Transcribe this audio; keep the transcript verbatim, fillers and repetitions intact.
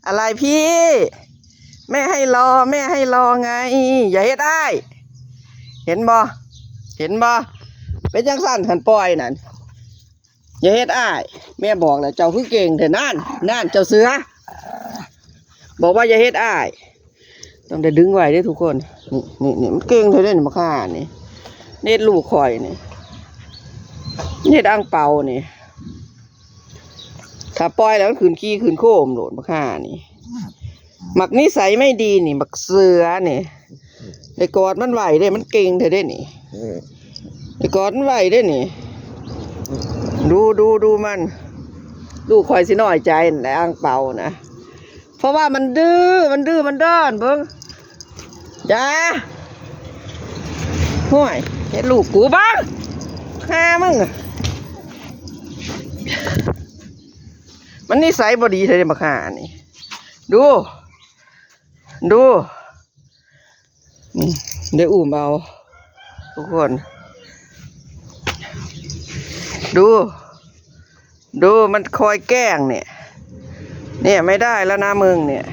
อะไรพี่ แม่ให้รอ แม่ให้รอไง อย่าเฮ็ดอ้าย เห็นบ่ เห็นบ่ เป็นจังซั่น คันปล่อยนั่น อย่าเฮ็ดอ้าย แม่บอกแล้ว เจ้าคือเก่งแท้ นั่น นั่น เจ้าเสือ บอกว่าอย่าเฮ็ดอ้าย ต้องได้ดึงไว้เด้อทุกคน นี่ นี่ นี่ มันเก่งแท้เด้นี่ บักห่านี่ เฮ็ดลูกข่อยนี่ เฮ็ดอ่างเปานี่ ถ้าปล่อยแล้วมันขึ้นขี้ขึ้นโคมโลด บักห่านี่ มักนิสัยไม่ดีนี่ บักเสือนี่ ได้กอดมันไว้เด้ มันเก่งแท้เด้นี่ ได้กอดมันไว้เด้นี่ ดู ดู ดูมัน ลูกข่อยสิน้อยใจนั่นแหละ อ่างเปานะ เพราะว่ามันดื้อ มันดื้อ มันด้อน เบิ่ง อย่า ห่วย เฮ็ดลูกกูบ้าง ห่ามึงอะ มันนิสัยบ่ดีแท้เด้ บักห่านี่ ดู ดู นี่ ได้อุ้มเอา ทุกคน ดู ดู มันคอยแกล้งเนี่ย เนี่ย ไม่ได้แล้วนะมึงเนี่ย